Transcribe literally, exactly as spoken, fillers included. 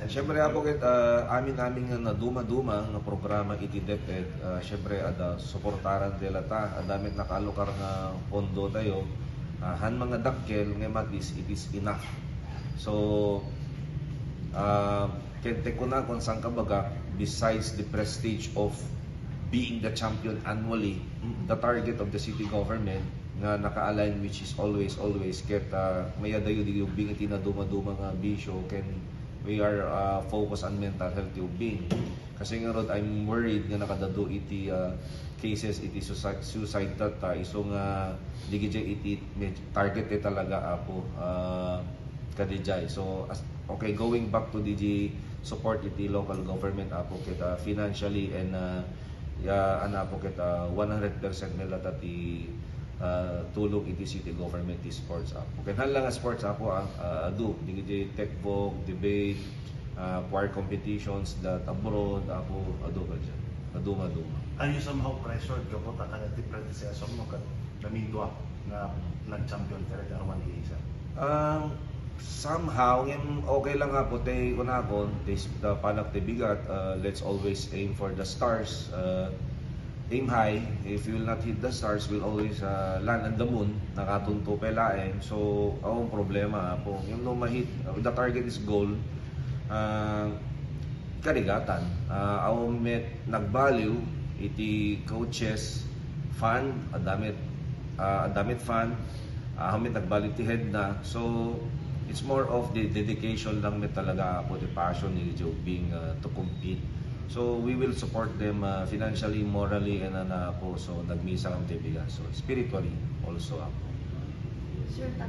Siyempre, apo, ket, ah, amin-amin nga naduma-duma nga programa iti DepEd, ah, siyempre, adda suportaran ti lata, adda met nakaalokar nga pondo tayo, ah, han mga dakkel nga at least it is enough. So, ah, ket ti kunakon, saan ka baga, besides the prestige of being the champion annually, the target of the city government nga naka-align, which is always, always ket, ah, mayadayo di ubbing iti naduma-duma nga bisyo, ken we are, ah, focused on mental health ti ubbing. Kasi ngarud, I'm worried nga nakadadu iti, ah, cases iti suicide, suicide tatta, isu nga di gidi iti med-, target ti talaga, apo, ah, kadijay. So, as, okay, going back to D G support iti local government, apo, ket, ah, financially and, ah, ya, ano, apo, ket, ah, one hundred percent met lata ti, ah, tulong iti city government ti sports, apo. Ket han la nga sports, apo, ah, ah, adu, di gidi tekvok, debate, ah, choir competitions that abroad, apo, adu kadijay. Adu, adu. Are you somehow pressured gapu ta kada different session mo ket namidua nga nag-champion ka iti aruman iti isa? Um, somehow, ngem okay lang, apo, ti kunakon, ti s-, the panak ti bigat, uh, let's always aim for the stars. Uh, aim high. If you will not hit the stars, will always, uh, land on the moon. Nakatunto pay laeng. So, awan problema, apo. Ngem no ma-hit, uh, the target is goal. Uh, karigatan. Uh, awan met nagbaliw iti coaches, fan, adda met, ah, adda met fan, ah, awan met nagbaliw ti head na. So, it's more of the dedication lang met talaga, apo, the passion ni Jobing, ah, to compete. So, we will support them, ah, financially, morally, and ano, apo. So, nagmisa kami ti bigas. So, spiritually also, apo. Sir,